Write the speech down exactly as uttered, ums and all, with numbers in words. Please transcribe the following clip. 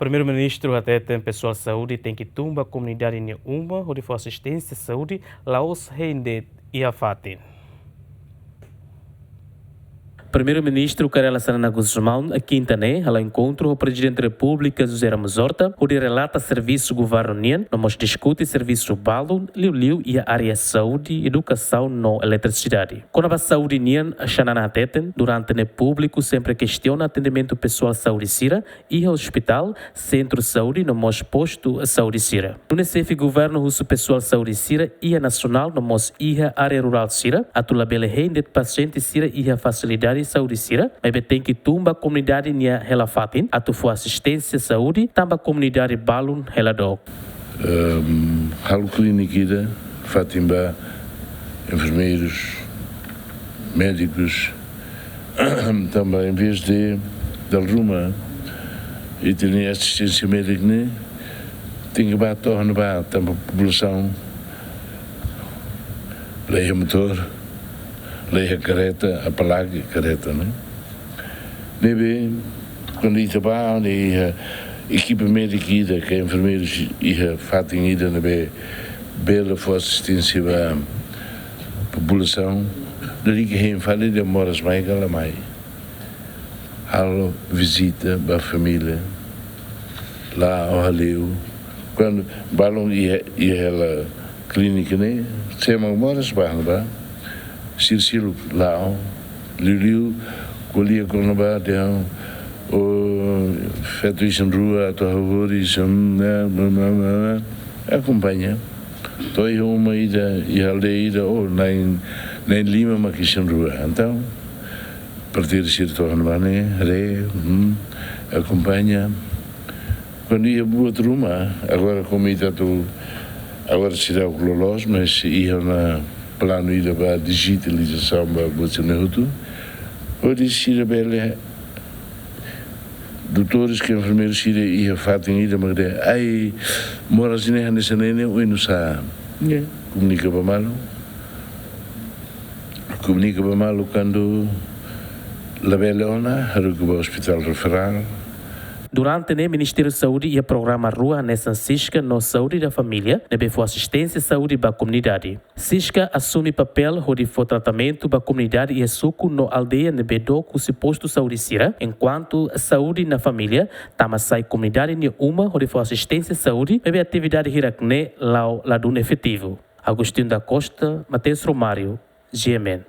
Primeiru-Ministru hateten pesoál saúde tenke tun ba komunidade nia uma hodi fó asisténsia saúde, la'ós hein de'it iha fatin. Primeiru-Ministru Kay Rala Xanana Gusmão, kinta ne'e, hala'o enkontru ho Prezidente Repúblika José Ramos Horta, hodi relata servisu governu nian, no mós diskute servisu balun, liuliu iha área saúde, edukasaun no eletrisidade. Kona-ba saúde nian, Xanana hateten, durante ne'e públiku sempre kestiona atendimentu pesoál saúde sira iha ospitál, sentru saúde no mós postu saúde sira. Nune'e xefe governu husu pesoál saúde sira iha nasionál no mós iha área rurál sira atu labele hein de'it pasiente sira iha fasilidade saúde sira, maibé tenke tun ba komunidade nia hela fatin atu fó asisténsia saúde, tanba komunidade balun hela dook. Ehm, halo klínika ida, fatin ba enfermeirus, médikus, tanba em vez de dala ruma ita-nia asisténsia médika ne'e tenke ba to'o ne'ebá, tanba populasaun la iha motór, la iha kareta, apalagi kareta, ne'e. Ne'ebé, kuandu ita ba, ne'e iha ekipa médika ida, ka enfermeirus iha fatin ida, ne'ebé bele fó asisténsia ba populasaun, lalika hein fali dehan moras mai ka la mai. Halo vizita ba família, la'o hale'u. Kuandu balun iha, iha hela klínika ne'e, sira mak moras ba, ba. Sira seluk la'o, liuliu ko'alia kona-ba dehan, o feto isin-rua atu hahú horis, hum, ne'e, ne'e, ne'e, ne'e, ne'e. Akompaña. To'o iha uma ida, iha aldeia ida, o na'in, na'in lima mak isin-rua. Entaun, parteira sira to'o ne'ebá ne'e, haree, hum, akompaña. Kuandu iha buat ruma, agora komu ita atu, agora seidauk loloos, mas iha ona planu ida ba dijitalizasaun ba buat sira-ne'e hotu. Hodi sira bele, doutores ka enfermeirus sira iha fatin ida mak dehan, ai, moras ne'e hanesan ne'e ne'e, oinsá. Ya. Komunika ba malu. Komunika ba malu, kuandu labele ona, haruka ba ospitál referál. Durante ne'e, Ministériu Saúde iha programa rua hanesan SISCA no Saúde da Família, ne'ebé fó asisténsia saúde ba komunidade. SISCA asume papél hodi fó tratamentu ba komunidade iha suku no aldeia ne'ebé dook husi postu saúde sira, enkuantu Saúde na Família tama sai komunidade nia uma hodi fó asisténsia saúde, maibé atividade hirak-ne'e la'o ladún efetivu. Agostinho da Costa, Mateus Romário, G M N.